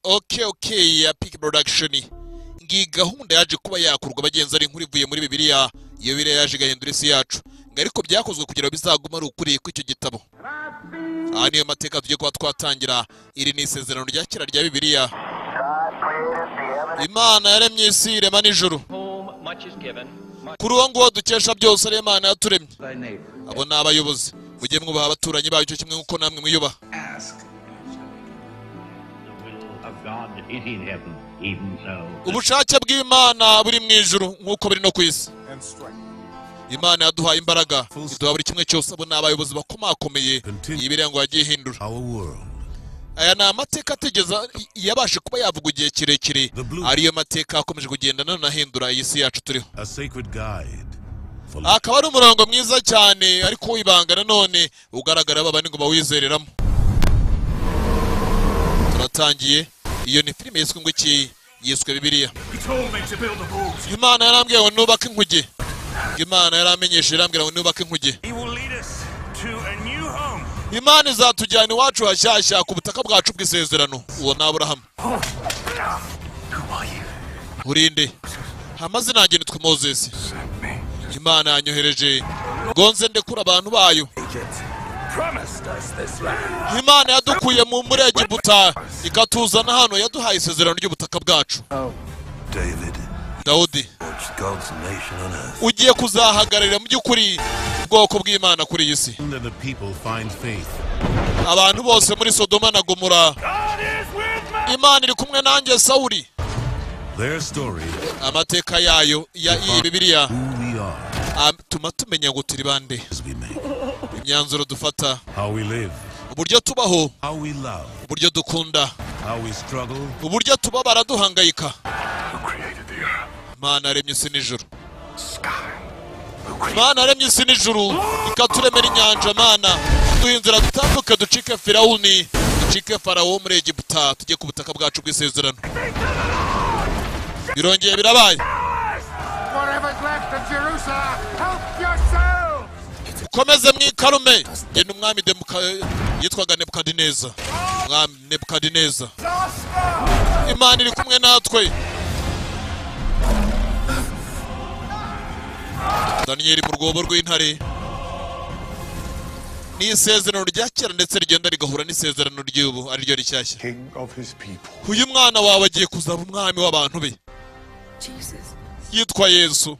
Okay, ya Peak Production. Ngi gahunda yaje kuba yakurwa bagenzi ari inkuru ivuye muri Bibiliya, iyo Bibiliya yaje igahindura isi yacu. Ngo ariko byakozwe kugira bizaguma ari ukuri kw'icyo gitabo. Aha niyo mateka tugiye kuba twatangira. Iri ni isezerano rya kera rya Bibiliya. Imana yaremye isi irema n'ijuru. Kuri uwo nguwo dukesha byose ari Imana yaturemye. Abo ni abayobozi. Mujye mwubaha abaturanyi bayo cyo kimwe nk'uko namwe mwiyubaha. Ubushake bw'Imana buri mu ijuru nk'uko buri no ku isi. Imana yaduhaye imbaraga, iduha buri kimwe cyose. Abo ni abayobozi bakomakomeye. Iyi Bibiliya ngo yagiye ihindura. Aya ni amateka atigeze yabashe kuba yavuga igihe kirekire, ariyo mateka akomeje kugenda nanone ahindura iyi si yacu turiho. Akaba ari umurongo mwiza cyane, ariko ibanga nanone ugaragara babandi ngo bawizereramo. Turatangiye. Iyo ni filime yiswe ngo iki? Yiswe Bibiliya. Imana yarambwiye ngo nubake inkuge. Imana yaramenyesheje irambwira ngo nubake inkuge. Imana izatujyana iwacu hashyashya ku butaka bwacu bw'isezerano. Uwo ni Aburahamu. Urinde. Amazina yanjye nitwa Moses. Imana yanyohereje ngo nze ndekure abantu bayo. Imana yadukuye muri Egiputa ikatuzana hano, yaduhaye isezerano ry'ubutaka bwacu. Dawudi, ugiye kuzahagararira mu by'ukuri ubwoko bw'Imana kuri iyi si. Abantu bose muri Sodoma na Gomora, Imana iri kumwe nanjye Sawuli. Amateka yayo ya iyi Bibiliya atuma tumenya ngo turi bande, imyanzuro dufata, uburyo tubaho, uburyo dukunda, uburyo tubabara duhangayika. Imana yaremye isi n'ijuru. Imana yaremye isi n'ijuru ikaturemera inyanja. Mana duha inzira dutambuke, ducike Firawuni, ducike Farawo muri Egiputa, tujye ku butaka bwacu bw'isezerano. Birongeye birabaye. Ukomeze mwikarume. Genda umwami yitwaga Nebukadineza. Umwami Nebukadineza. Imana iri kumwe natwe. Daniyeli mu rwobo rw'intare. Ni isezerano rya kera ndetse rigenda rigahura n'isezerano ry'ubu ari ryo rishyashya. Uyu mwana wawe agiye kuzaba umwami w'abantu be. Yitwa Yesu.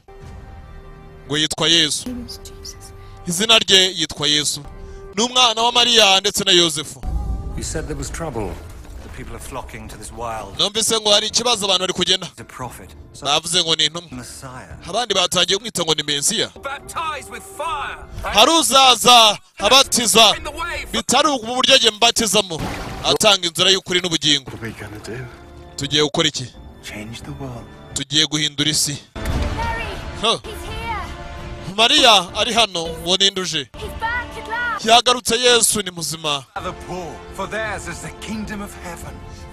Ngo yitwa Yesu. Izina rye yitwa Yesu. Ni umwana wa Mariya ndetse na Yosefu. Numvise ngo hari ikibazo abantu bari kugenda. Bavuze ngo ni intumwa. Abandi batangiye kumwita ngo ni Mesiya. Hari uzaza abatiza bitari ubu buryo nge mbatizamo, atanga inzira y'ukuri n'ubugingo. Tugiye gukora iki? Tugiye guhindura isi. Mariya ari hano, uwo ninduje. Yagarutse. Yesu ni muzima.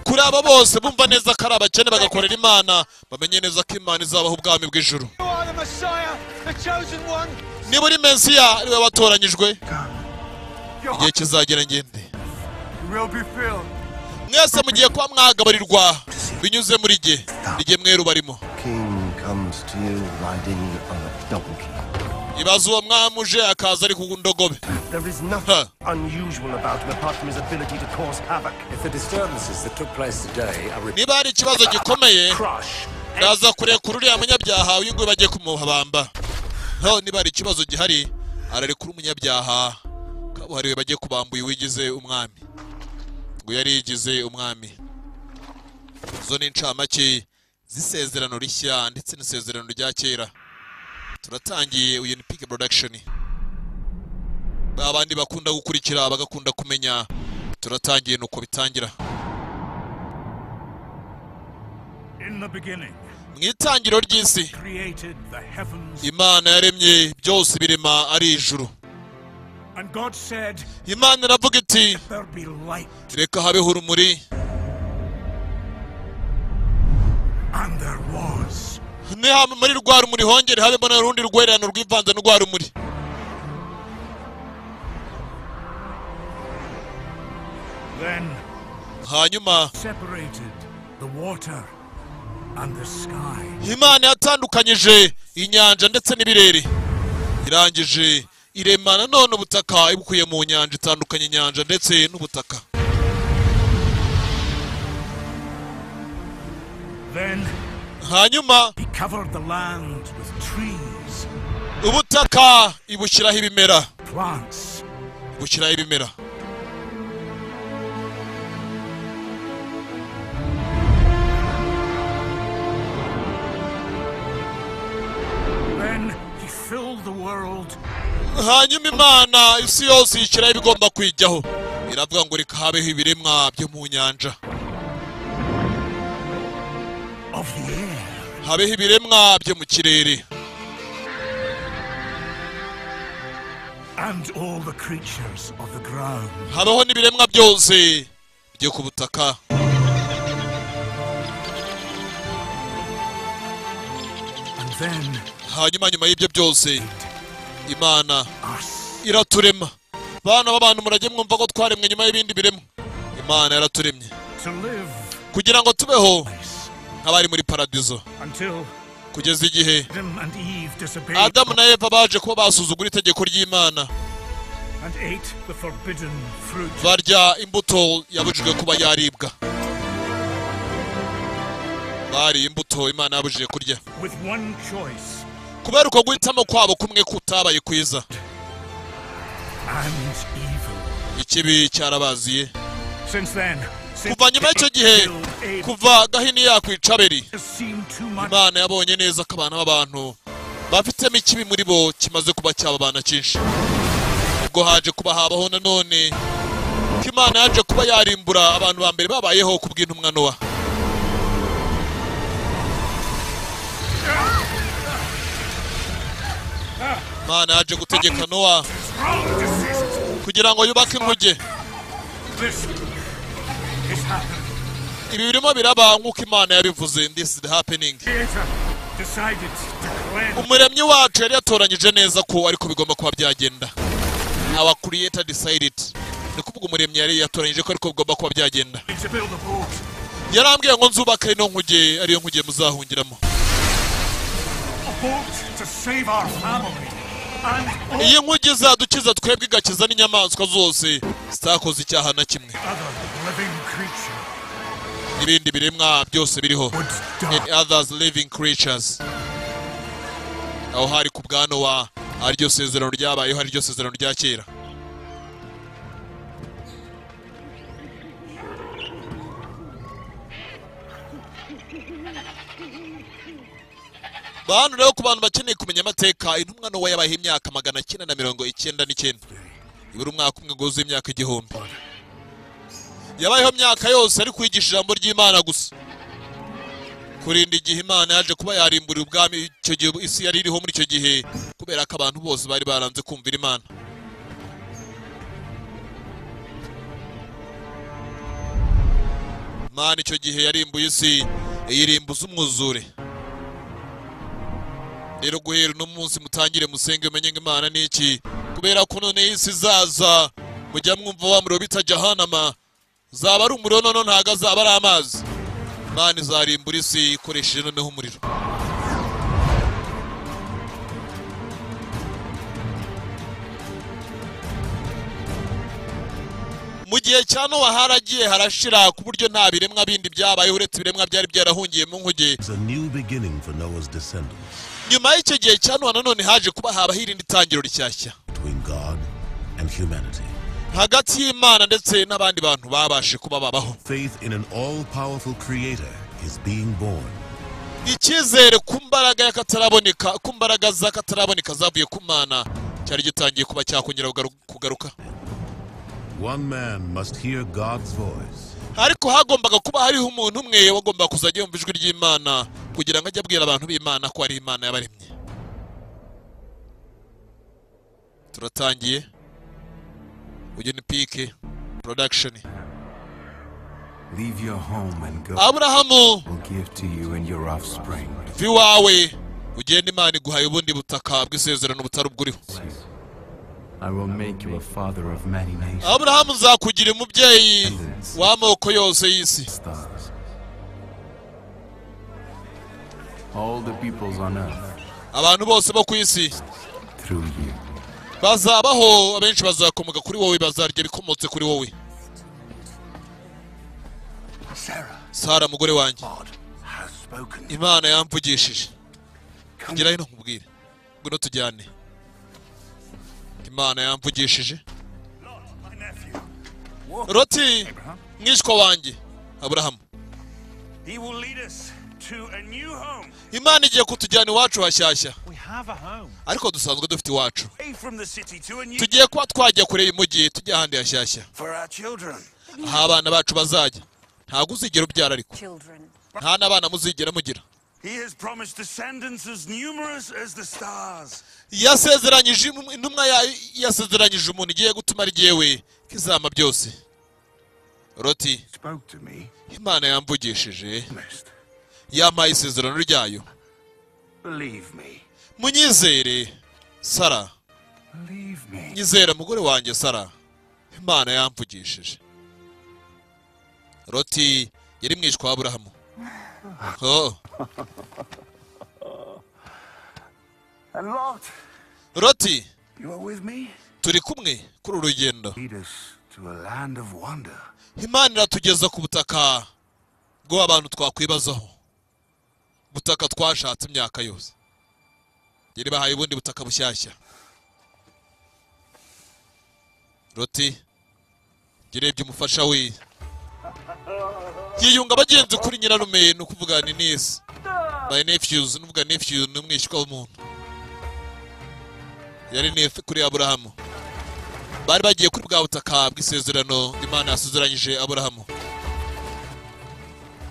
Kuri aba bose bumva neza ko ari abakene bagakorera Imana, bamenye neza ko Imana izabaha ubwami bw'ijuru. Niba uri Mesiya, ari we watoranyijwe, igihe kizagera ngende. Mwese mugiye kuba mwagabarirwa binyuze muri jye, rijye mweru barimo. Ibaze uwo mwami uje akaza ari ku ndogobe. Niba hari ikibazo gikomeye, ndaza kurekura uriya munyabyaha uyu nguyu bagiye kumuhabamba. Niba hari ikibazo gihari, ararekura umunyabyaha kabuhariwe bagiye kubamba uyu wigize umwami. Ngo yari yigize umwami. Izo ni incamake z'isezerano rishya ndetse n'isezerano rya kera. Turatangiye. Uyu ni Peak Production. Abandi bakunda gukurikira bagakunda kumenya. Turatangiye nuko bitangira. Mu itangiriro ry'isi, Imana yaremye byose birema ari ijuru. Imana iravuga iti reka habeho urumuri. Muri rwa rumuri hongere habemo n'urundi rwererano rwivanze n'urwa rumuri. Hanyuma the water and the sky. Imana yatandukanyije inyanja ndetse n'ibirere, irangije irema nanone ubutaka ibukuye mu nyanja, itandukanye inyanja ndetse n'ubutaka. Then hanyuma he covered the land with trees, ubutaka ibushyiraho ibimera, plants, ibushyiraho ibimera. Then he filled the world Hanyuma Imana isi yose yishyiraho ibigomba kwijyaho, iravuga ngo reka habeho ibiremwa byo mu nyanja, of the air, habeho ibiremwa byo mu kirere, and all the creatures of the ground. Habeho n'ibiremwa byose byo ku butaka. And then Hanyuma nyuma y'ibyo byose Imana us. iraturema. Bana b'abantu, murajye mwumva ko twaremwe nyuma y'ibindi biremwa. Imana yaraturemye To live kugira ngo tubeho nice nk'abari muri paradizo, until kugeza igihe Adam and Eve disobeyed Adamu na Eva baje kuba basuzugura itegeko ry'Imana, and ate the forbidden fruit. barya imbuto yabujijwe kuba yaribwa. Bariye imbuto Imana yabujije kurya. With one choice Kubera uko guhitamo kwabo kumwe kutabaye kwiza, and evil. ikibi cyarabaziye. Since then, sin Kuva nyuma y'icyo gihe, killed Abel. kuva Gahini yakwica Abeli, Has seemed too much Imana yabonye neza ko abana b'abantu bafitemo ikibi muri bo kimaze kuba cyababana cyinshi. Ubwo haje kuba habaho nanone ko Imana yaje kuba yarimbura abantu ba mbere babayeho ku bw'intumwa Nowa. Imana yaje gutegeka Nowa wrong decisions. kugira ngo yubake inkuge. This is happening. Ibi birimo biraba nk'uko Imana yabivuze. This is happening. Creator decided to cleanse Umuremyi wacu yari yatoranyije neza ko ariko bigomba kuba byagenda. Our creator decided. Ni kuvuga umuremyi yari yatoranyije ko ariko bigomba kuba byagenda. to build a boat. Yarambwiye ngo nzubake ino nkuge, ariyo nkuge muzahungiramo. A boat to save our family and all Iyi nkuge izadukiza twebwe, igakiza n'inyamaswa zose zitakoze icyaha na kimwe, other living creature n'ibindi biremwa byose biriho, would die. and others living creatures. Aho hari ku bwa Nowa, ariryo sezerano ryabayeho, ariryo sezerano rya kera. Bantu rero, ku bantu bakeneye kumenya amateka, intumwa Nowa yabayeho imyaka 999, ibura umwaka umwe ngo wuzuye imyaka 1000. Yabayeho imyaka yose ari kwigisha ijambo ry'Imana gusa, kurinda igihe Imana yaje kuba yarimburira ubwami icyo gihe isi yari iriho muri icyo gihe, kubera ko abantu bose bari baranze kumvira Imana. Imana icyo gihe yarimbuye isi, iyirimbuza umwuzure. Rero guhera uno munsi mutangire musenge, umenye ngo Imana ni iki, kubera ko none isi izaza mujya mwumva wa muriro bita Jahanama, zaba ari umuriro, noneho ntago azaba ari amazi. Imana izarimbura isi ikoresheje noneho umuriro. Mu gihe cya Nowa haragiye harashira, ku buryo nta biremwa bindi byabayeho uretse ibiremwa byari byarahungiye mu nkuge. It's a new beginning for Noah's descendants Nyuma y'icyo gihe cya Nowa nanone haje kuba habaho irindi tangiro rishyashya between God and humanity. hagati y'Imana ndetse n'abandi bantu babashe kuba babaho. Faith in an all-powerful creator is being born. Icyizere ku mbaraga y'akataraboneka, ku mbaraga z'akataraboneka zavuye ku Mana, cyari gitangiye kuba cyakongera kugaruka. One man must hear God's voice Ariko hagombaga kuba hariho umuntu umwe wagombaga kuzajya yumva ijwi ry'Imana, kugira ngo ajye abwira abantu b'Imana ko ari Imana yabaremye. Turatangiye. Uyu ni Pike Production. Leave your home and go. Aburahamu, Will give to you and your offspring. va iwawe ugende, Imana iguhaye ubundi butaka bw'isezerano butari ubwuriho. I will make you a father of many nations. Aburahamu, nzakugira umubyeyi w'amoko yose y'isi. Stars. All the peoples on earth Abantu bose bo ku isi through you. bazabaho, abenshi bazakomoka kuri wowe, bazarya ibikomotse kuri wowe. Sarah, Sara mugore wanjye, God has spoken. Imana yamvugishije. Come Gira hino nkubwire, ngwino tujyane. Imana yamvugishije. Lot, my nephew. Loti Abraham. mwishywa wanjye Aburahamu, He will lead us to a new home. Imana igiye kutujyana iwacu hashyashya. We have a home. Ariko dusanzwe dufite iwacu. Away from the city to a new Tugiye kuba twajya kure y'umujyi, tujya ahandi hashyashya, for our children. aho abana bacu bazajya. Ntabwo uzigera ubyara, ariko Children. nta n'abana muzigera mugira. He has promised descendants as numerous as the stars. Yasezeranyije intumwa yayo, yasezeranyije umuntu igiye gutuma ari jyewe kizama byose. Loti, Spoke to me. Imana yamvugishije, Promised. yampaye isezerano ryayo. Believe me. Munyizere Sara. Believe me. Nyizera mugore wanjye Sara, Imana yamvugishije. Loti yari mwishwa wa Aburahamu. Oh. And Lot, Loti, you are with me? turi kumwe kuri uru rugendo. Lead us to a land of wonder. Imana iratugeza ku butaka bwo abantu twakwibazaho, butaka twashatse imyaka yose. Yari bahaye ubundi butaka bushyashya. Loti yarebye umufasha we, yiyunga abagenzi kuri nyirarume, ni ukuvuga ni niece, my nephews, ni ukuvuga nephew ni umwishywa w'umuntu. Yari niece kuri Aburahamu. Bari bagiye kuri bwa butaka bw'isezerano Imana yasezeranyije Aburahamu.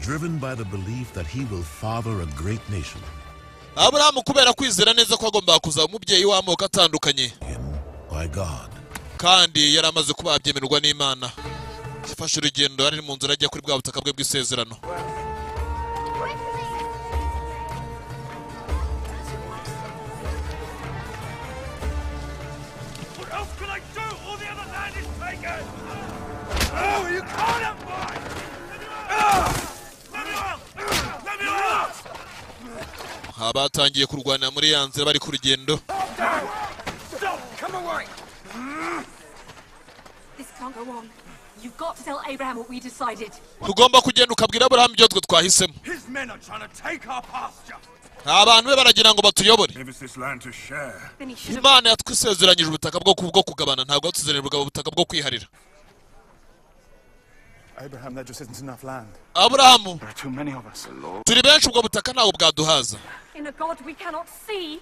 Driven by the belief that he will father a great nation, Aburahamu kubera kwizera neza ko agombaga kuzaba umubyeyi w'amoko atandukanye, him by God. kandi yari amaze kuba yabyemerwa n'Imana, yafashe urugendo, yari mu nzira ajya kuri bwa butaka bwe bw'isezerano. What else can I do? All the other land is taken! Oh, you can't have mine! Let me out! Let me out! Abatangiye kurwanira muri ya nzira bari ku rugendo. Stop! Come away! This can't go on. You've got to tell Abraham what we decided. Tugomba kugenda ukabwira Aburahamu ibyo twe twahisemo. His men are trying to take our pasture. Abantu be baragira ngo batuyobore. Give us this land to share. Then he should have. Imana yatwisezeranyije ubutaka bwo kugabana, ntabwo yatuzeranyije ubutaka bwo kwiharira. Abraham, there just isn't enough land. Aburahamu, There are too many of us. turi benshi, ubwo butaka ntabwo bwaduhaza. In a God we cannot see.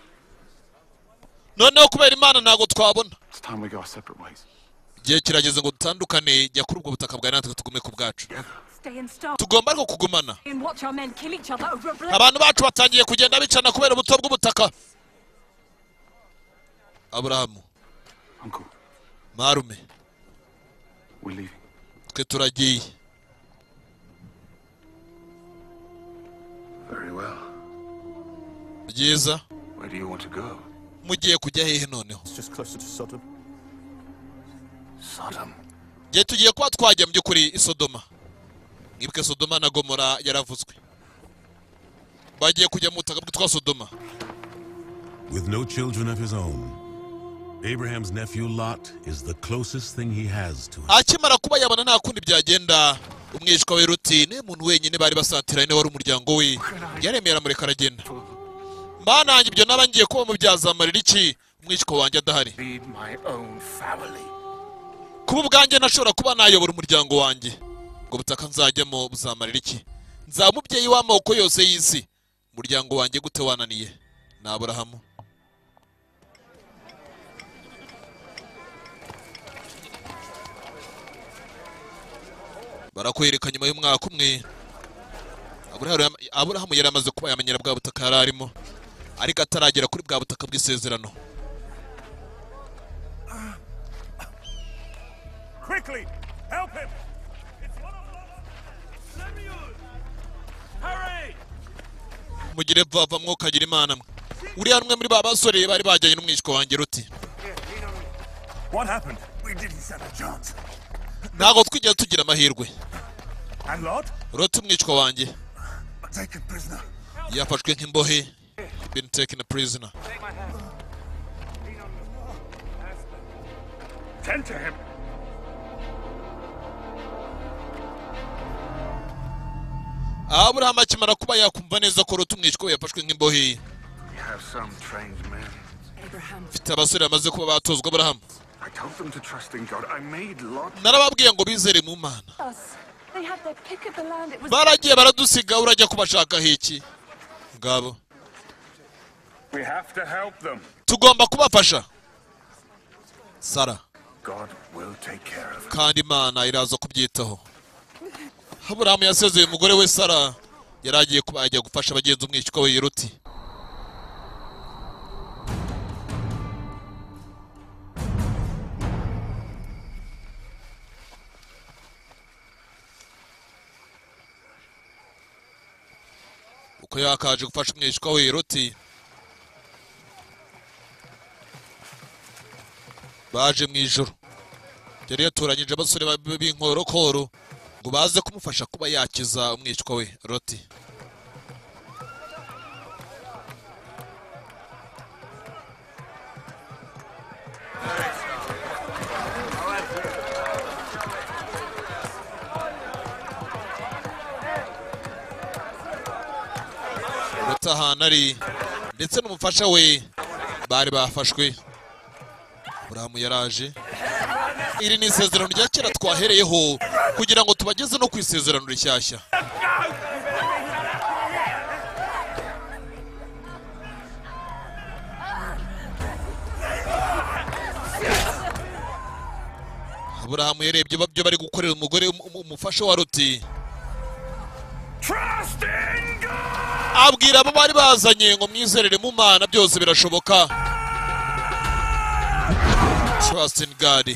Noneho kubera Imana ntabwo twabona. It's time we go our separate ways. Igihe kirageze ngo dutandukane, jya kuri ubwo butaka bwawe, natwe tugume ku bwacu. Stay and starve Tugomba ariko kugumana. and watch our men kill each other over a blade. Abantu bacu batangiye kugenda bicana kubera ubuto bw'ubutaka. Aburahamu, Uncle, marume, we're leaving. Twe turagiye. Very well. Byiza. Where do you want to go? Mugiye kujya hehe noneho? It's just closer to Sodom. Sodom. Gihe tugiye kuba twajya mu by'ukuri i Sodoma. Mwibuke Sodoma na Gomora yaravuzwe. Bagiye kujya mu butaka bwitwa Sodoma. With no children of his own, Abraham's nephew Lot is the closest thing he has to him. Akimara kuba yabona nta kundi byagenda, umwishywa we Loti niwe muntu wenyine bari basatiranye wari umuryango we, yaremeye aramureka aragenda. Mana yanjye, ibyo naba ngiye kuba mubyazamarira iki umwishywa wanjye adahari? Lead my own family. Kuba ubwanjye ntashobora kuba nayobora umuryango wanjye, ubwo butaka nzajyamo buzamarira iki? Nzaba umubyeyi w'amoko yose y'isi, umuryango wanjye gute wananiye? Ni Aburahamu. Barakwereka nyuma y'umwaka umwe, Aburahamu yari amaze kuba yamenyera bwa butaka yari arimo, ariko ataragera kuri bwa butaka bw'isezerano. Quickly! Help him! It's one of Lot's! Lemuel! Hurry! Mugire vava mwokagira Imana mwe. Uriya numwe muri ba basore bari bajyanye n'umwishywa wanjye Loti. What happened? We didn't stand a chance. Ntabwo twigeze tugira amahirwe. And Lot? Loti umwishywa wanjye Taken prisoner. Yafashwe nk'imbohe, been taken a prisoner. Tend to him. Aburahamu akimara kuba yakumva neza ko Loti umwishywa we yafashwe nk'imbohe. We have some trained men. Abraham. Mfite abasore bamaze kuba batozwa, Aburahamu. I told them to trust in God. I made Lot. Narababwiye ngo bizere mu Mana. Us. They had their pick of the land. It was Baragiye baradusiga, urajya kubashakaho iki ngabo? We have to help them. Tugomba kubafasha, Sara. God will take care of it. Kandi Imana iraza kubyitaho. Aburahamu yasezeye umugore we Sara, yari agiye kuba yajya gufasha abagenzi umwishywa we Loti. Uko yakaje gufasha umwishywa we Loti, baje mu ijoro. Yari yatoranyije abasore b'inkorokoro ngo baze kumufasha kuba yakiza umwishywa we Loti. Loti ahantu ari ndetse n'umufasha we bari bafashwe. Aburahamu yaraje. Iri ni isezerano rya kera twahereyeho kugira ngo tubageze no ku isezerano rishyashya. Aburahamu yarebye ibyo bari gukorera umugore umufasha wa Loti, Trust in God! abwira abo bari bazanye ngo mwizerere mu Mana, byose birashoboka. Trust in God.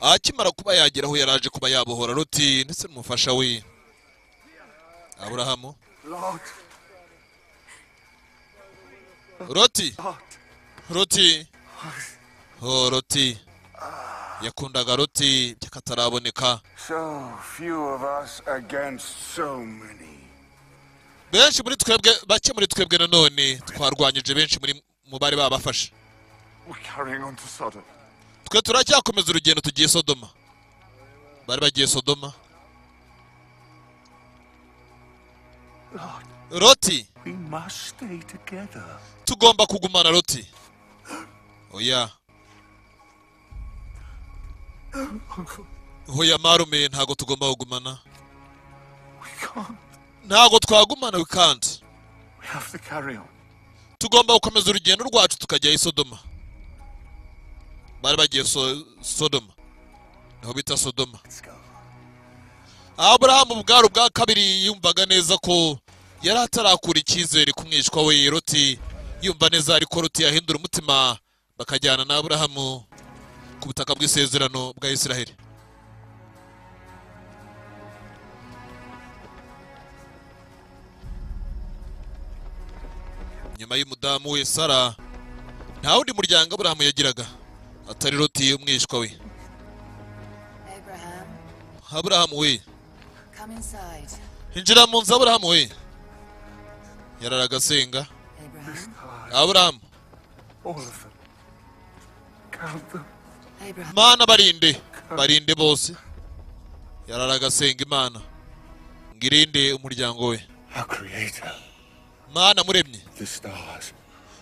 Akimara kuba yagera aho yaraje kuba yabohora Loti ndetse n'umufasha we Aburahamu. Lot. Loti, Lot. Loti, oh Loti, yakundaga Loti by'akataraboneka. So few of us against so many. Benshi muri twebwe, bake muri twebwe nanone twarwanyije benshi muri mu bari babafashe. We're carrying on to Sodom. Twe turacyakomeza urugendo, tugiye Sodoma. Bari bagiye Sodoma. Lot, Loti, we must stay together. tugomba kugumana, Loti. Oya. Uncle, Oya marume, ntago tugomba kugumana. we can't. Ntago twagumana, we can't. We have to carry on. Tugomba gukomeza urugendo rwacu tukajya i Sodoma. Bari bagiye Sodoma, niho bita Sodoma. Let's go. Aburahamu bwari ubwa kabiri yumvaga neza ko yari atarakura icyizere ku mwishywa we Loti, yumva neza ariko Loti yahindura umutima bakajyana na Aburahamu ku butaka bw'isezerano bwa Isiraheli. Nyuma y'umudamu we Sara, nta wundi muryango Aburahamu yagiraga atari Loti umwishywa we. Abraham, Aburahamu we, come inside. injira mu nzu Aburahamu we. Yararaga asenga. Abraham, Aburahamu, All of them. Count them. Abraham, Mana barinde, barinde bose. Yararaga asenga Imana ngo irinde umuryango we. Our Creator, Mana muremye, the stars,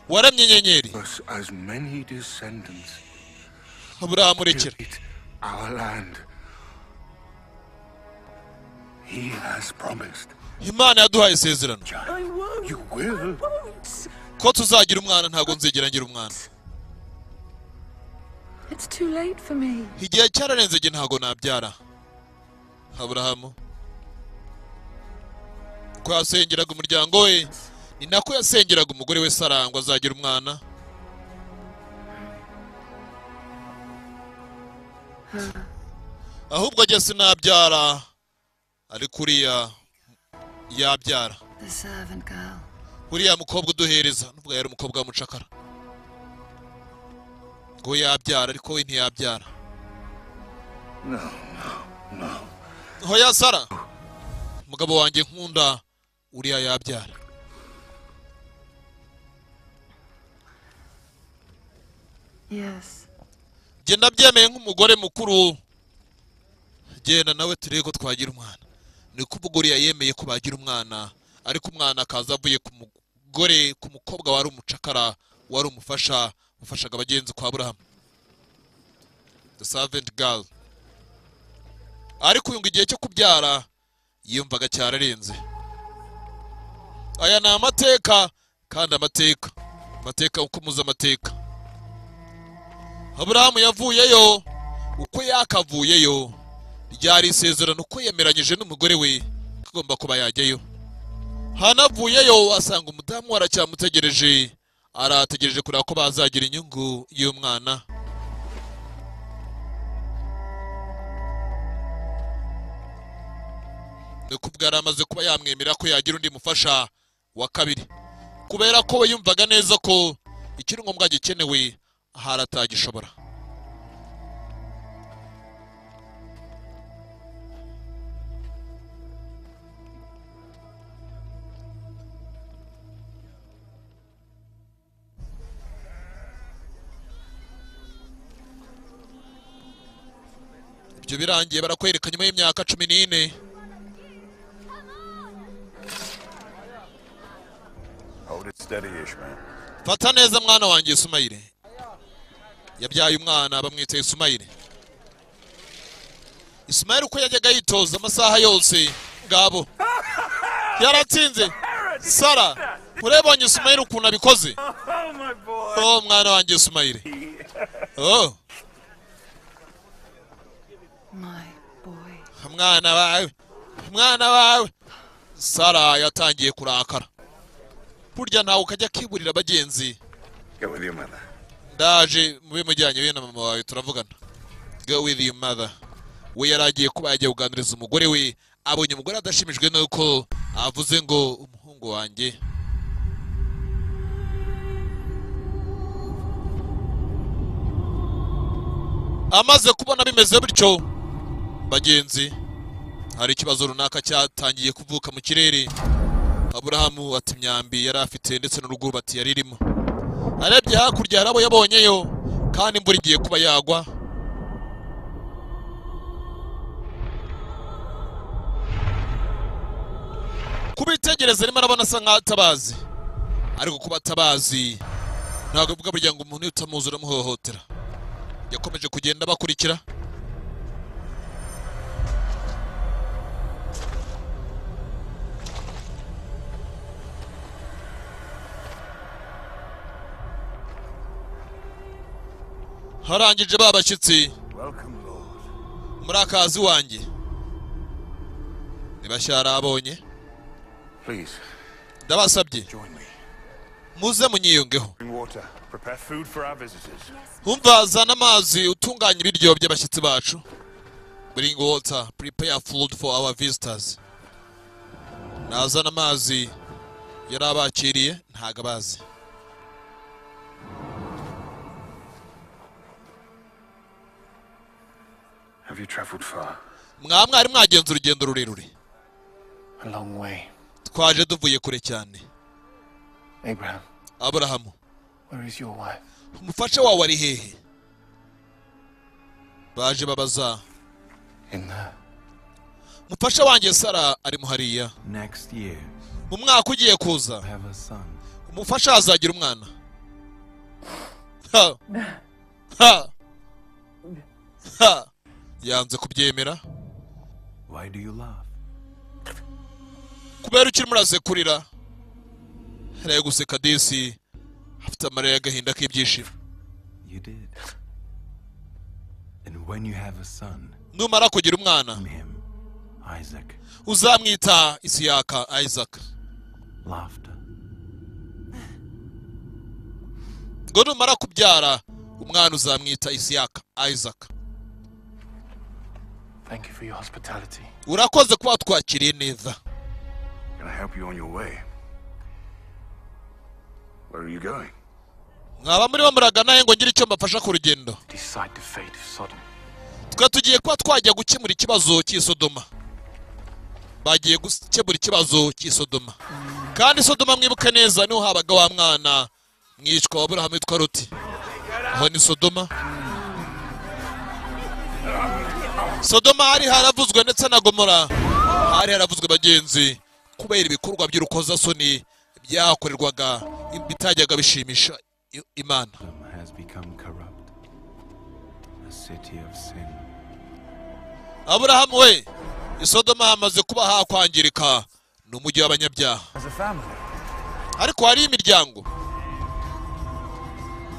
waremye inyenyeri. us as many descendants. Aburahamu rekera. Create our land. He has promised. Imana yaduhaye isezerano. I won't. You will. Ko tuzagira umwana, ntabwo nzigera ngira umwana. It's too late for me. Igihe cyararenze, igihe ntabwo nabyara. Aburahamu ko yasengeraga umuryango we, ni nako yasengeraga umugore we Sara ngo azagira umwana. Ahubwo ajya sinabyara, ariko uriya yabyara. The servant girl. Uriya mukobwa uduhereza, nubwo yari umukobwa w'umucakara, ngo yabyara, ariko we ntiyabyara. No, no, no. Hoya Sara, umugabo wanjye nkunda, uriya yabyara. Yes. Njye ndabyemeye nk'umugore mukuru, genda nawe turebe ko twagira umwana. Ni kuvuga uriya yemeye ko bagira umwana, ariko umwana akaza avuye ku mugore, ku mukobwa wari umucakara, wari umufasha, wafashaga abagenzi kwa Aburahamu, the servant girl. Ariko uyu ngo igihe cyo kubyara yiyumvaga cyararenze. Aya ni amateka, kandi amateka, amateka uko muzi amateka. Aburahamu yavuyeyo uko yakavuyeyo, ryari isezerano uko yemeranyije n'umugore we agomba kuba yajyayo. Hanavuyeyo asanga umudamu aracyamutegereje, arategereje kureba ko bazagira inyungu y'umwana. Ni kubwo yari amaze kuba yamwemera ko yagira undi mufasha wa kabiri, kubera ko we yumvaga neza ko ikiri ngombwa gikenewe ahari atagishobora. Ibyo birangiye barakwereka nyuma y'imyaka 14. Hold it steady, Ishmael. Fata neza mwana wanjye Sumayire. Yabyaye umwana bamwita Isumayire. Isumayire uko yajyaga yitoza amasaha yose, ngabo yaratsinze. Sara, urebonye Isumayire ukuntu abikoze? Oh, my boy. Oh mwana wanjye Isumayire. Oh My boy. mwana wawe, mwana wawe. Sara yatangiye kurakara. Burya ntawe ukajya kiburira abagenzi. Go with your mother. Ndaje mube mujyanye we na mama wawe turavugana. Go with your mother. We yaragiye kuba yagiye kuganiriza umugore we, abonye umugore adashimijwe nuko avuze ngo umuhungu wanjye. Amaze kubona bimeze bityo bagenzi, hari ikibazo runaka cyatangiye kuvuka mu kirere. Aburahamu ati imyambi yari afite ndetse n'urwubati yari irimo. Arebye hakurya hari abo yabonyeyo, kandi imvura igiye kuba yagwa. Kubitegereza arimo arabona asa nkaho atabazi, ariko kuba atabazi ntabwo bivuga burya ngo umuntu utamuzi uramuhohotera. Yakomeje kugenda bakurikira. Harangije ba bashyitsi, Welcome, Lord. muri akazi wanjye ntibashyarabonye. Please, Ndabasabye join me. muze munyiyungeho. Bring water. Prepare food for our visitors. Umva, zana amazi utunganye ibiryo by'abashyitsi bacu. Bring water, prepare food for our visitors. Nazana amazi yari abakiriye ntago abazi. Have you traveled far? Mwa mwari mwagenze urugendo rurerure? A long way. Twaje duvuye kure cyane. Abraham, Aburahamu, where is your wife? umufasha wawe ari hehe? Baje babaza. In there. Umufasha wanjye Sara ari mu hariya. Next year, Mu mwaka ugiye kuza have a son. umufasha azagira umwana. Ha. Ha. Ha. Yanze kubyemera. Why do you laugh? Kubera ukiri muraze kurira. Yari guseka disi, afite amarira y'agahinda k'ibyishimo. You did. And when you have a son, Numara kugira umwana, name him Isaac. uzamwita Isiyaka, Isaac. Laughter. Ngo numara kubyara umwana uzamwita Isiyaka, Isaac. Thank you for your hospitality. Urakoze kuba watwakiriye neza. Can I help you on your way? Where are you going? Mwaba murimo muragana he ngo ngire icyo mbafasha ku rugendo? Decide the fate of Sodom. Twe tugiye kuba twajya gukemura ikibazo cy'i Sodoma. Bagiye gukemura ikibazo cy'i Sodoma, kandi Sodoma mwibuke neza niho habaga wa mwana mwicwa wa Aburahamu witwa Loti. Aho ni Sodoma. Sodoma hari haravuzwe ndetse na Gomora hari haravuzwe bagenzi, kubera ibikorwa by'urukozasoni byakorerwaga bitajyaga bishimisha Imana. Sodom has become corrupt. A city of sin. Aburahamu we, i Sodoma hamaze kuba hakwangirika, ni umujyi w'abanyabyaha. As a family. Ariko hari imiryango.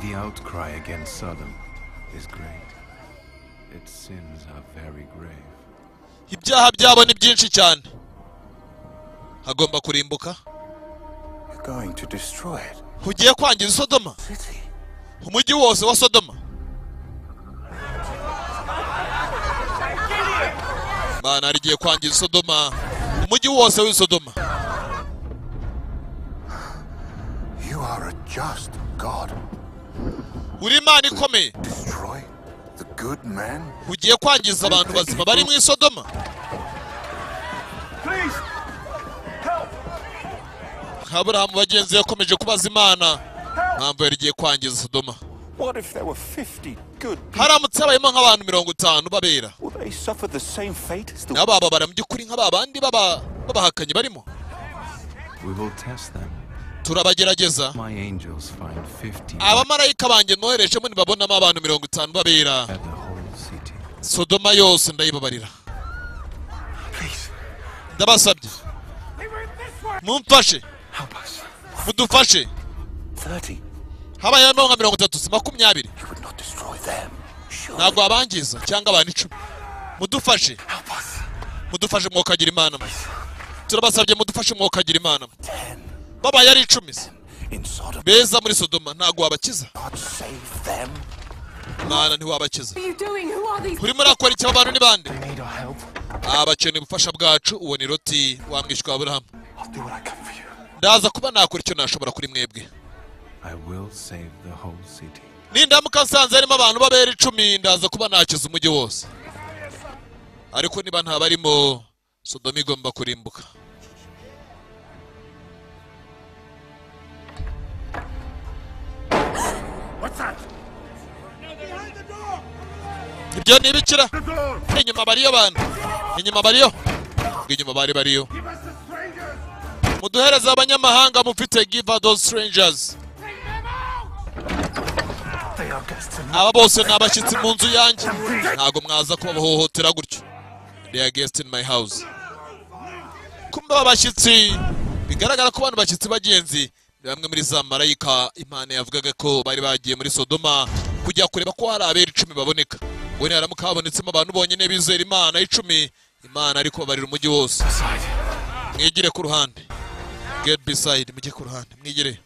The outcry against Sodom is great. Its sins are very grave. Ibyaha byabo ni byinshi cyane, hagomba kurimbuka. You're going to destroy it. Ugiye kwangiza Sodoma, City. umujyi wose wa Sodoma. Imana rigiye kwangiza Sodoma, umujyi wose w'i Sodoma. You are a just God. Uri Imana ikomeye, Destroy the good man? ugiye kwangiza abantu bazima bari mu i Sodoma. Please! Help! Aburahamu bagenzi yakomeje kubaza Imana mpamvu yari igiye kwangiza Sodoma. What if there were 50 good people? Haramutse habayemo nk'abantu 50 babera, Will they suffer the same fate as the nabo bababara mu by'ukuri nk'aba bandi b'abahakanyi barimo? We will test them. Turabagerageza. My angels find 50 Abamarayika banjye noherejemo nibabonamo abantu 50 babera, at the whole city. Sodoma yose ndayibabarira. Please, Ndabasabye they went this way! mumfashe, Help us. mudufashe. 30? Habayemo nka 30 si 20, You would not destroy them. Surely. ntabwo wabangiza, cyangwa abantu 10. Mudufashe, Help us. mudufashe mwokagira Imana mwe. Turabasabye mudufashe mwokagira Imana mwe. 10 Babaye ari 10 se in Sodom. beza muri Sodoma, ntabwo wabakiza. God save them. Imana ntiwabakiza. What are you doing? Who are these? Urimo urakora iki? Aba bantu ni bande? They need our help. Abakeneye ubufasha bwacu. Uwo ni Loti wa mwishywa wa Aburahamu. I'll do what I can for you. Ndaza kuba nakora icyo nashobora kuri mwebwe. I will save the whole city. Nindamuka nsanze harimo abantu babera 10, ndaza kuba nakiza umujyi wose. Ariko niba ntabarimo, Sodoma igomba kurimbuka. What's that? Ibyo ni ibikira. The door! Inyuma bariyo bantu, inyuma bariyo, inyuma bari bariyo. Give us the strangers! Muduhereze abanyamahanga mufite. Give us those strangers. Take them out! They are guests in Aba bose ni abashyitsi mu nzu yanjye, ntabwo mwaza kubahohotera gutyo. They are guests in my house. Kumbe aba bashyitsi, bigaragara ko abantu bashyitsi bagenzi ni bamwe muri za marayika Imana yavugaga ko bari bagiye muri Sodoma kujya kureba ko hari abera 10 baboneka. Ngo niharamuka habonetsemo abantu bonyine bizera Imana 10, Imana ariko babarira umujyi wose. Aside. Mwigire ku ruhande. Get beside. Mujye ku ruhande, mwigire.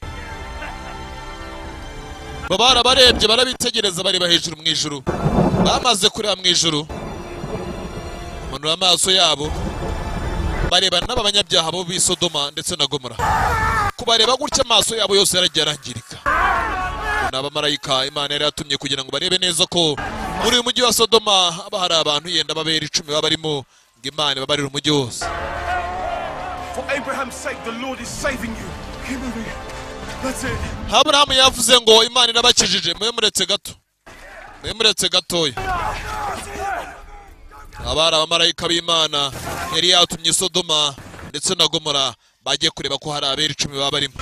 Baba barabarebye, barabitegereza, bareba hejuru mu ijuru. Bamaze kureba mu ijuru, bamanura amaso yabo, bareba n'aba banyabyaha bo b'i Sodoma ndetse na Gomora. Kubareba gutya, amaso yabo yose yaragiye arangirika. Ni abamarayika Imana yari yatumye kugira ngo barebe neza ko muri uyu mujyi wa Sodoma haba hari abantu yenda babera 10 baba barimo, ngo Imana ibabarire umujyi wose. For Abraham's sake, the Lord is saving you. Keep moving. That's it. Aburahamu yavuze ngo Imana irabakijije. Mwe muretse gato, mwe muretse gatoya. Abari abamarayika b'Imana yari yatumye i Sodoma ndetse na Gomora, bagiye kureba ko hari abera 10 baba barimo.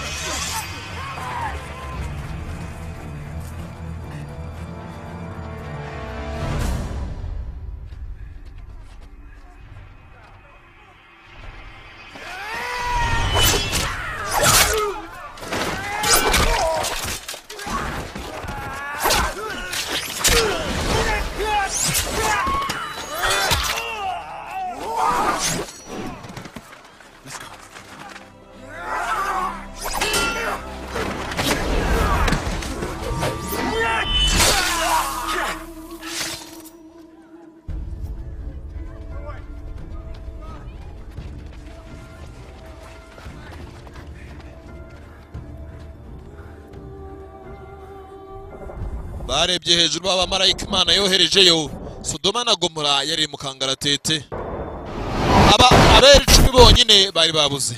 Barebye hejuru b'abamarayika Imana yoherejeyo. Sodoma na Gomora yari mu kangaratete. Aba abera 10 bonyine bari babuze.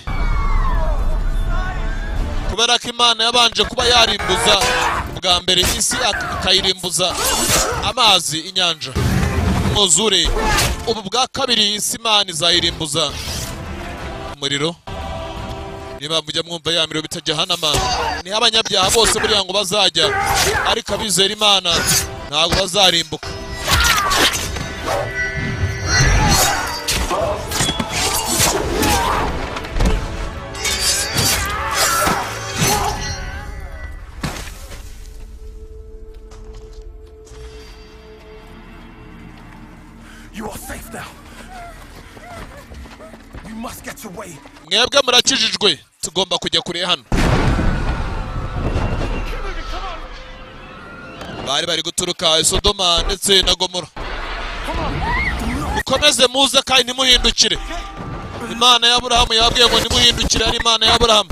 Kubera ko Imana yabanje kuba yarimbuza bwa mbere isi, akayirimbuza amazi, inyanja, umwuzure. Ubu bwa kabiri isi Imana izayirimbuza umuriro. Niba mujya mwumva ya miriro bita Jahanama, niho abanyabyaha bose buriya ngo bazajya, ariko abizera Imana ntabwo bazarimbuka. You are safe now. We must get away. Mwebwe murakijijwe, tugomba kujya kure hano. Bari bari guturuka i Sodoma ndetse na Gomora. Mukomeze muze kandi ntimuhindukire. Imana ya Aburahamu yababwiye ngo ntimuhindukire, ari Imana ya Aburahamu.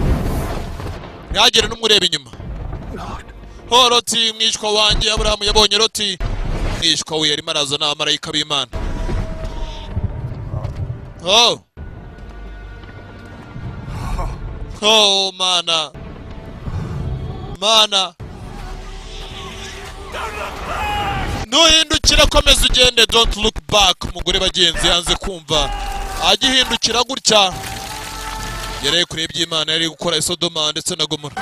Ntihagire n'umwe ureba inyuma. Ho Loti mwishwa wanjye, Aburahamu yabonye Loti mwishwa we yarimo araza n'abamarayika b'Imana. Oh! Oh, mana. Mana. Nuhindukira komeza ugende, don't look back. Umugore bagenzi yanze kumva. Agihindukira gutya. Yareye kure iby'Imana yari gukora i Sodoma ndetse na Gomora.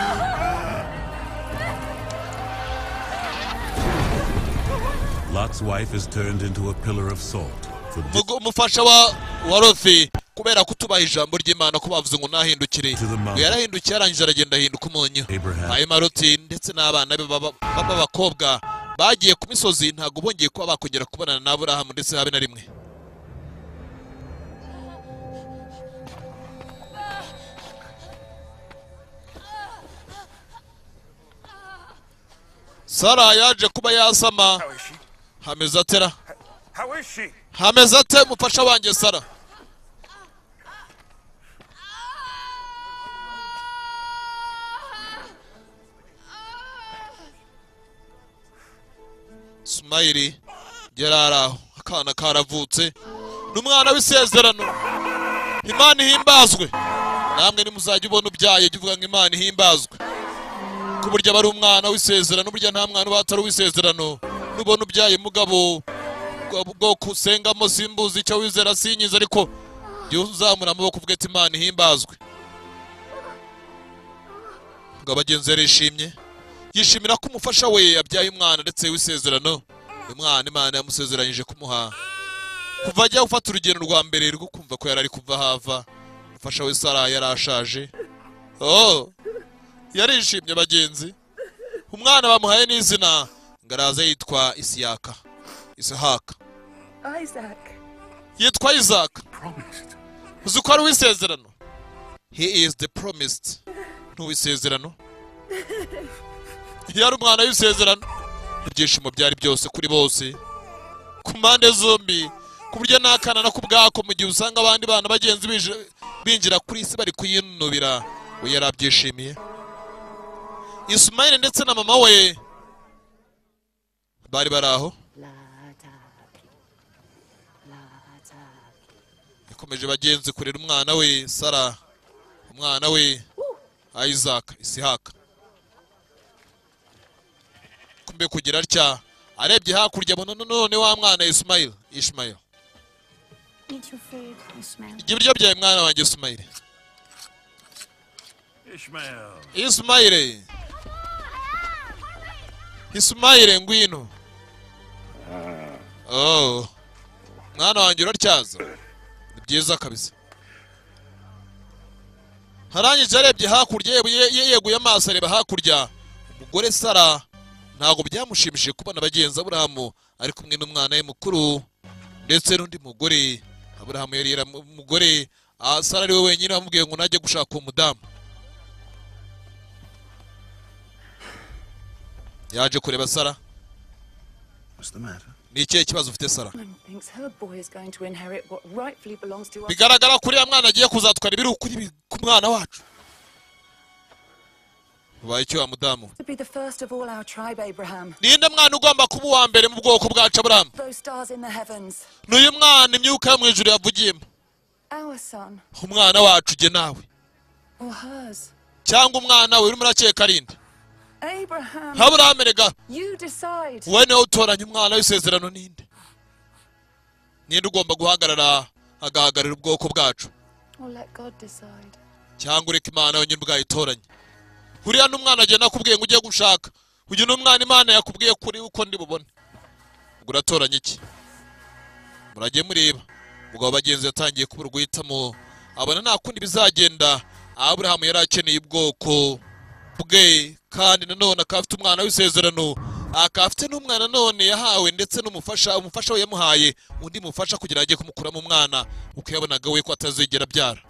Lot's wife is turned into a pillar of salt. Umufasha wa Loti kubera kutubaha ijambo ry'Imana ko bavuze ngo nahindukire, yarahindukiye arangije aragenda ahinduka umunyu. Hanyuma Loti ndetse n'abana be b'abakobwa bagiye ku misozi, ntabwo bongeye kuba bakongera kubonana na Aburahamu ndetse habe na rimwe. Sara yaje kuba yasama. Hameze atera? Hameze ate mufasha wanjye Sara? Sumayiri yararaho, akana karavutse, n'umwana w'isezerano. Imana ihimbazwe. Namwe nimuzajya ubona ubyaye jya uvuga ngo Imana ihimbazwe. Ku buryo aba ari umwana w'isezerano, burya nta mwana uba atari uw'isezerano. Nubona ubyaye mugabo bwo kusengamo simbuzi icyo wizera sinyiza, ariko jya uzamura amaboko uvuge ati Imana ihimbazwe. Ngo abagenzi yarishimye, yishimira ko umufasha we yabyaye umwana ndetse w'isezerano. Umwana Imana yamusezeranyije kumuha. Kuva ajya gufata urugendo rwa mbere rwo kumva ko yarari kuva hava, umufasha we Sara yarashaje. Oh, yarishimye bagenzi. Umwana bamuhaye n'izina ngaraza yitwa Isiyaka. Isahaka. Isaac. Yitwa Isaac. Uzi ko ari uw'isezerano. He is the promised. N'uw'isezerano. Yari umwana w'isezerano. Ibyishimo byari byose kuri bose, ku mpande zombi, ku buryo n'akana na kubwako mu gihe usanga abandi bana bagenzi binjira kuri isi bari kuyinubira, we yarabyishimiye. Ismail ndetse na mama we bari bari aho. Yakomeje bagenzi kurera umwana we Sara, umwana we Isaac, Isihaka. Kumbe kugira atya arebye hakurya abona none wa mwana Ismail, Ishmael. Eat your food, Ishmael. Ibiryo byawe mwana wanjye Ismail. Ishmael. Ismail. Ismail ngwino. Oh. Mwana wanjye uraryaza. Ni byiza kabisa. Harangije arebye hakurya, yeguye amaso areba hakurya. Umugore Sara ntabwo byamushimishije kubona bagenzi Aburahamu ari kumwe n'umwana we mukuru ndetse n'undi mugore. Aburahamu yari umugore, Sara ari we wenyine wamubwiye ngo najye gushaka umudamu. Yaje kureba Sara. Ni ikihe kibazo ufite Sara? Bigaragara kuri ya mwana agiye kuzatwara ibiri kuri ku mwana wacu. Ubaye icyo wa mudamu? To be the first of all our tribe, Abraham. Ninde mwana ugomba kuba uwa mbere mu bwoko bwacu, Aburahamu? Those stars in the heavens. N'uyu mwana imyuka yo mu ijuru yavugiyemo. Our son Umwana wacu, jye nawe, or hers? cyangwa umwana we? Urimo urakeka arinde? Abraham. Aburahamu erega. You decide. Wowe niwe utoranya umwana w'isezerano. Ninde, ninde ugomba guhagarara, agahagararira ubwoko bwacu? Or let God decide. Cyangwa ureka Imana yonyine ubwayo itoranye? Uriya n'umwana agenda akubwiye ngo ujye gushaka, uyu ni umwana Imana yakubwiye kuri uko ndi bubone. Ubwo uratoranya iki? Murajye mureba. Ubwo bagenzi yatangiye kubura guhitamo, abona nta kundi bizagenda. Aburahamu yari akeneye ubwoko bwe, kandi nanone akaba afite umwana w'isezerano, akaba afite n'umwana none yahawe ndetse n'umufasha. Umufasha we yamuhaye undi mufasha kugira ngo ajye kumukuramo umwana, kuko yabonaga we ko atazigera abyara.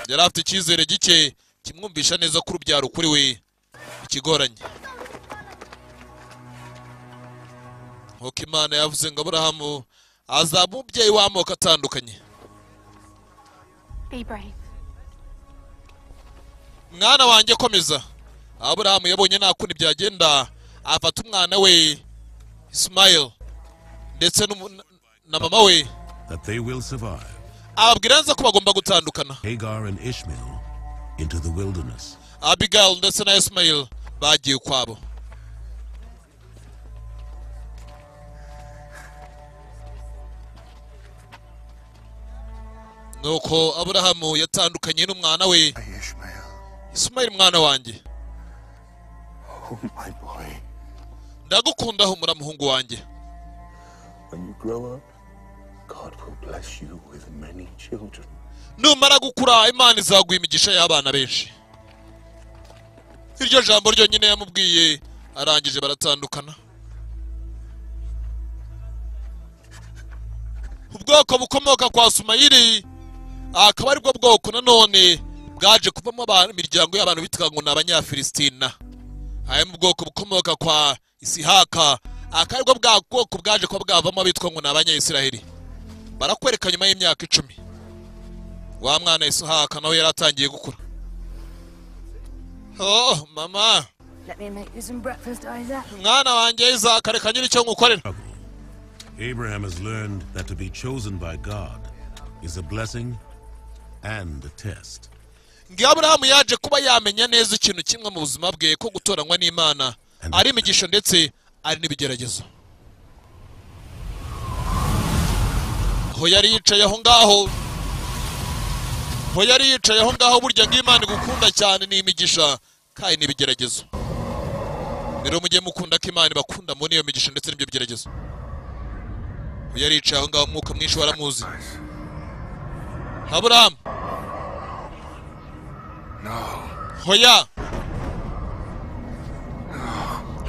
Yari afite icyizere gike kimwumvisha neza ko urubyaro kuri we ikigoranye, nk'uko Imana yavuze ngo Aburahamu azaba umubyeyi w'amoko atandukanye. Be brave. Mwana wanjye, komeza. Aburahamu yabonye nta kundi byagenda, afata umwana we Ismail ndetse na mama we, That they will survive. ababwira neza ko bagomba gutandukana. Hagar and Ishmael into the wilderness. Abigail ndetse na Ismail bagiye ukwabo. Nuko Aburahamu yatandukanye n'umwana we Ishmael. Ismail. Mwana wanjye. Oh, my boy. Ndagukunda, humura muhungu wanjye. When you grow up, God will bless you with many children. Numara gukura, Imana izaguha imigisha y'abana benshi. Iryo jambo ryonyine yamubwiye, arangije baratandukana. Ubwoko bukomoka kwa Sumayiri akaba aribwo bwoko nanone bwaje kuvamo imiryango y'abantu bitwa ngo ni Abanyafilistina. Hanyuma ubwoko bukomoka kwa Isihaka akaba aribwo bwa bwoko bwaje kuba bwavamo abitwa ngo ni Abanyayisiraheli. Barakwereka nyuma y'imyaka 10, wa mwana Isihaka nawe yari atangiye gukura. Oh mama. Let me make you some breakfast, Isaac. Mwana wanjye Isaka, reka nyiri icyo ngukorera. Abraham has learned that to be chosen by God is a blessing and a test. Ngiyo Aburahamu yaje kuba yamenya neza ikintu kimwe mu buzima bwe, ko gutoranywa n'Imana ari imigisha ndetse ari n'ibigeragezo. Aho yari yicaye aho ngaho, aho yari yicaye aho ngaho, burya ngo Imana igukunda cyane ni imigisha kandi n'ibigeragezo. Rero mujye mukunda ko Imana ibakunda muri iyo migisha ndetse n'ibyo bigeragezo. Aho yari yicaye aho ngaho, umwuka mwinshi waramuzi. Aburahamu. No. Hoya.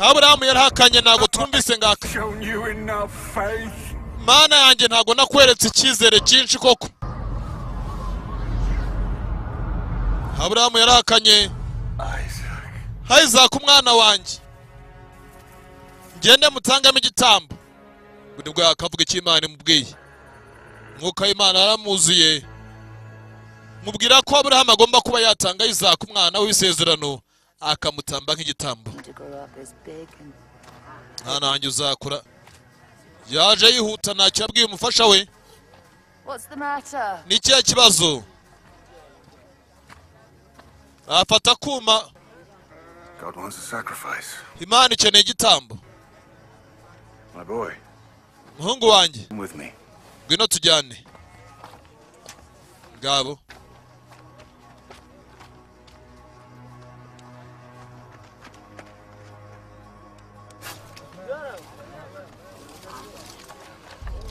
Aburahamu yarahakanye, ntabwo twumvise ngaka. Shown you enough faith. Mana yanjye, ntabwo nakweretse icyizere cyinshi koko? Aburahamu yarahakanye. Isaac. Isaac umwana wanjye, ngende mutangamo igitambo. Ubwo nibwo yakavuga icyo Imana imubwiye. Umwuka w'Imana yaramuzuye, mubwira ko Aburahamu agomba kuba yatanga Isaac umwana w'isezerano, akamutamba nk'igitambo. To grow up as big and Mwana wanjye, uzakura. Yaje yihuta, ntacyo yabwiye umufasha we. What's the matter? Ni ikihe kibazo? Afata akuma. God wants a sacrifice. Imana ikeneye igitambo. My boy, Muhungu wanjye, come with me. ngwino tujyane. Ngabo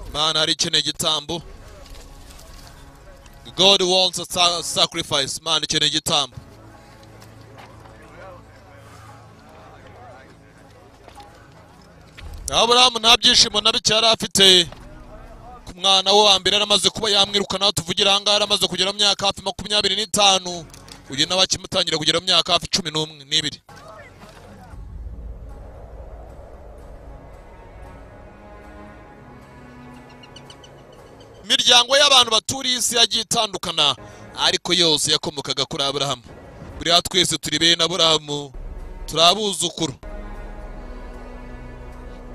Imana hari ikeneye igitambo. God wants a sacrifice. Imana ikeneye igitambo. Aburahamu nta byishimo na bike yari afite ku mwana we wa mbere yaramaze kuba yamwirukana. Aho tuvugira aha ngaha yaramaze kugera mu myaka hafi 25, uyu nawe akimutangira kugera mu myaka hafi 11 n'ibiri. Imiryango y'abantu baturiye isi yagiye itandukana, ariko yose yakomokaga kuri Aburahamu. Buriya twese turi bene Aburahamu, turi abuzukuru.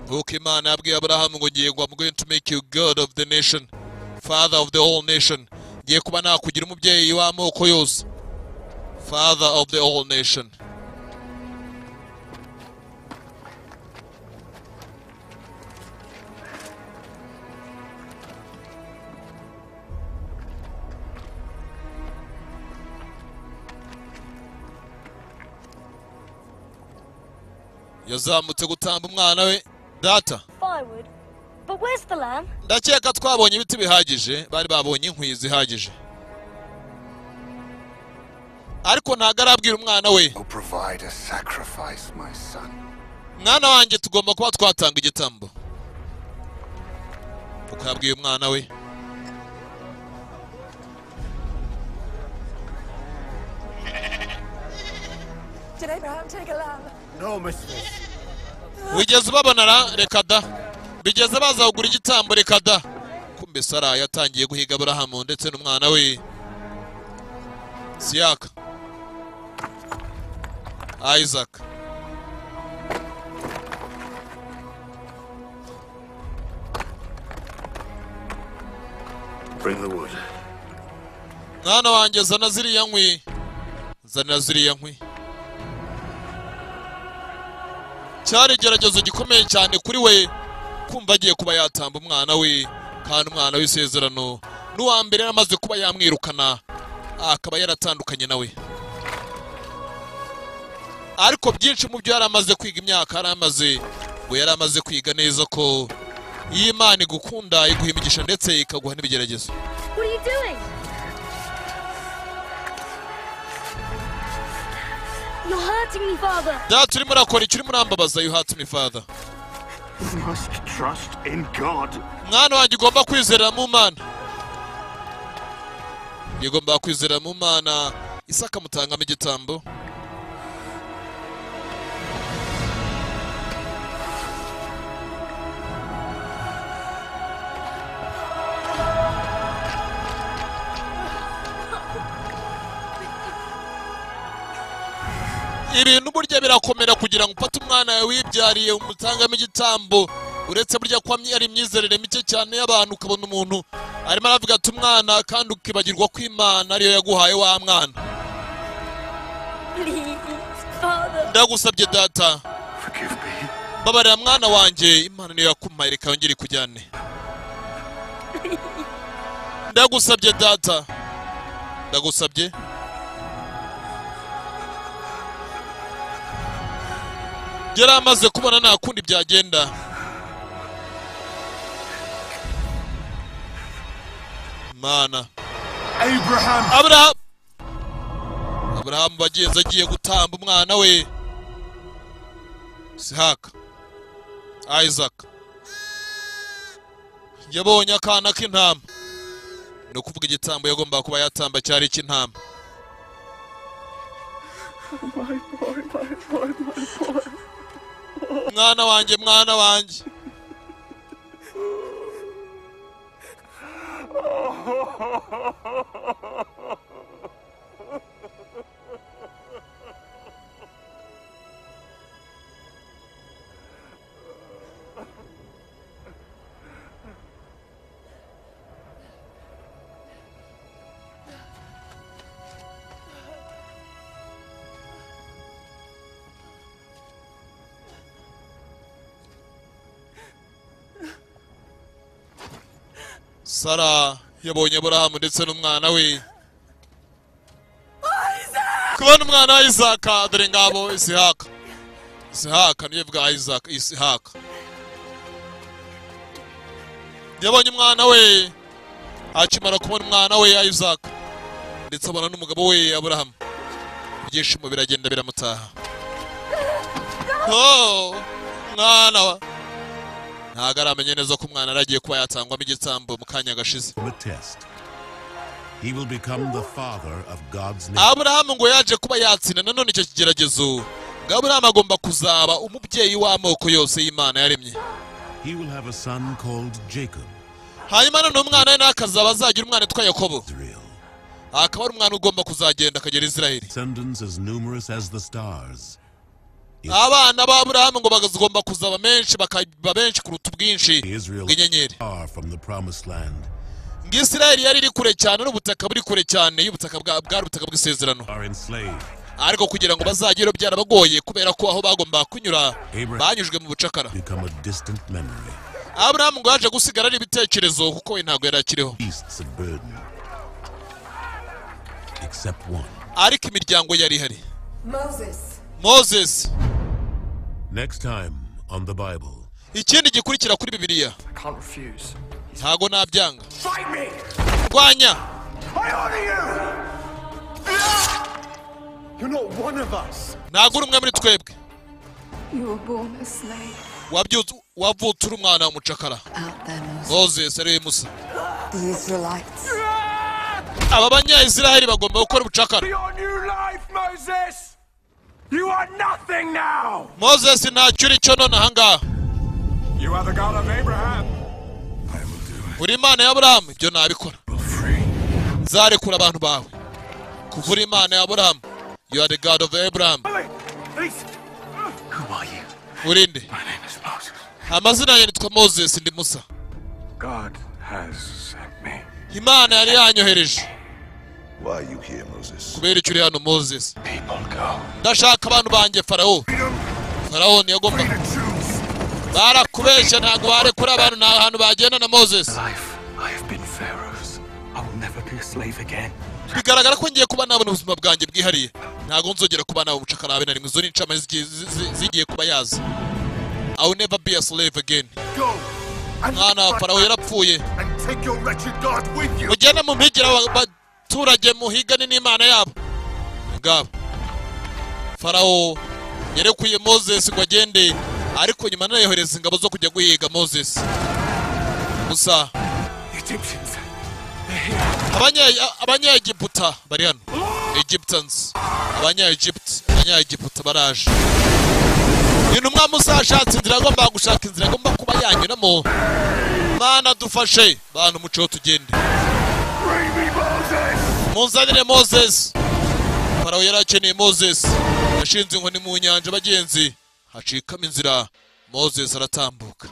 Nk'uko Imana yabwiye Aburahamu ngo ngiye ngo I'm going to make you God of the nation, father of the whole nation. Ngiye kuba nakugira umubyeyi w'amoko yose, father of the whole nation. Yazamutse gutamba umwana we. Data, Firewood. But where's the lamb? ndakeka twabonye ibiti bihagije, bari babonye inkwi zihagije, ariko ntabwo arabwira umwana we. I'll provide a sacrifice, my son. Mwana wanjye, tugomba kuba twatanga igitambo, uko yabwiye umwana we. Did Abraham take a lamb? No, mistress. Wigeze ubabonara? Reka da. Bigeze baza kugura igitambo? Reka da. Kumbe Sara yatangiye guhiga Aburahamu ndetse n'umwana we Siyaka, Isaac. Bring the wood. Mwana wanjye, zana ziriya nkwi, zanira ziriya nkwi. Cyari igeragezo gikomeye cyane kuri we kumva agiye kuba yatamba umwana we, kandi umwana w'isezerano, n'uwa mbere yaramaze kuba yamwirukana, akaba yaratandukanye nawe. Ariko byinshi mu byo yari amaze kwiga, imyaka yari amaze, ngo yari amaze kwiga neza ko iyo Imana igukunda iguha imigisha ndetse ikaguha n'ibigeragezo. What are you doing? You're hurting me, Father. Data, urimo urakora icyo? Urimo urambabaza. You hurt me, father. You must trust in God. Mwana wanjye, ugomba kwizerera mu Mana, yagomba kwizera mu Mana. Isaka amutangamo igitambo. Ibintu burya birakomera kugira ngo ufate umwana wawe wibyariye umutangamo igitambo, uretse burya ko ari imyizerere mike cyane y'abantu, ukabona umuntu arimo aravuga ati umwana, kandi ukibagirwa ko Imana ariyo yaguhaye wa mwana. Please, Father. Ndagusabye data. Forgive me. Mbabarira mwana wanjye, Imana niyo yakumpaye, reka yongere ikujyane. Ndagusabye data, ndagusabye. Yari amaze kubona nta kundi byagenda. Mana. Abraham! Aburahamu, Aburahamu bagenzi agiye gutamba umwana we Isihaka, Isaac. Yabonye akana k'intama, ni ukuvuga igitambo yagombaga kuba yatamba cyari icy'intama. My boy, my boy, my boy. Mwana wanjye, mwana wanjye. Sara yabonye Aburahamu ndetse n'umwana we, kubona umwana wa Isaka. Dore ngabo Isihaka, Isihaka niyo bwa Isaac. Isihaka yabonye umwana we. Akimara kubona umwana we Isaac ndetse abona n'umugabo we Aburahamu, ibyishimo biragenda biramutaha. Oh, mwana wa, ntabwo aramenye neza ko umwana yari agiye kuba yatangwamo igitambo mu kanya gashize. The test. He will become the father of God's nation. Aburahamu ngo yaje kuba yatsinda nanone icyo kigeragezo, ngo Aburahamu agomba kuzaba umubyeyi w'amoko yose y'Imana yaremye. He will have a son called Jacob, Hanyuma none umwana we nawe akazaba azagira umwana witwa Yakobo. Israel. Akaba ari umwana ugomba kuzagenda akagera Israheli. Descendants as numerous as the stars. Abana ba Aburahamu ngo bagomba kuzaba menshi, bakaba benshi kuruta ubwinshi Israel bw'inyenyeri. far from the promised land Ngo Israheli yari iri kure cyane n'ubutaka buri kure cyane y'ubutaka bwari ubutaka bw'isezerano. are enslaved. Ariko kugira ngo bazagere byarabagoye kubera ko aho bagomba kunyura Abraham banyujwe mu bucakara. become a distant memory. Aburahamu ngo yaje gusigara ari ibitekerezo kuko we ntabwo yari akiriho. Beasts of burden. Except one. Ariko imiryango yari ihari. Moses. Moses. Next time on the Bible. Ikindi gikurikira kuri Bibiliya. I can't refuse. Ntago nabyanga. Fight me! Rwanya. I order you! You're not one of us. Ntago uri umwe muri twebwe. You were born a slave. Wabyutse wavutse uri umwana w'umucakara. Out there, Moses. Moses ariwe Musa. The Israelites. Aba banyayisiraheli bagomba gukora ubucakara. Your new life, Moses! You are nothing now! Moses ntacyo uri cyo none ahangaha. You are the God of Abraham. Uri Imana ya Aburahamu, ibyo nabikora. Nzarekura abantu bawe. Kuva uri Imana ya Aburahamu. You are the God of Abraham. Please. Who are you? Urinde. My name is Moses. Amazina yanjye nitwa Moses, ndi Musa. God has sent me. Imana yari yanyohereje. Why are you here, Moses? Kubera icyo uri hano Moses? People go. Ndashaka abantu banjye Farawo. Farawo ntiyagomba. Barakubeshya ntabwo barekura abantu, nta hantu bagenda na Moses. Life, I have been Pharaoh's. I will never be a slave again. Bigaragara ko ngiye kuba nabona ubuzima bwanjye bwihariye. Ntabwo nzongera kuba nawe umucakara habe na rimwe. Izo ni incamake zigiye kuba yaza. I will never be a slave again. Go and Mwana wa Farawo yarapfuye. and take your wretched God with you. Mugende mumpigire abaturage muhigane n'Imana yabo. Ngabo Farawo yarekuye Moses ngo agende, ariko nyuma anayohereza ingabo zo kujya guhiga Moses. Musa. The Egyptians. Abanyaegiputa bari hano. Egyptians. Abanyaegipt, Abanyaegiputa baraje. Intumwa Musa ashatse inzira agomba gushaka inzira agomba kuba yanyuramo. Mana dufashe bantu muco tugende. Bring me Moses! Munzanire Moses. Farawo yari akeneye Moses. Yashinze inkoni mu nyanja bagenzi, hacikamo inzira. Moses aratambuka.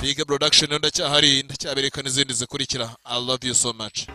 Big Production ndacyahari, ndacyabereka n'izindi zikurikira. I love you so much.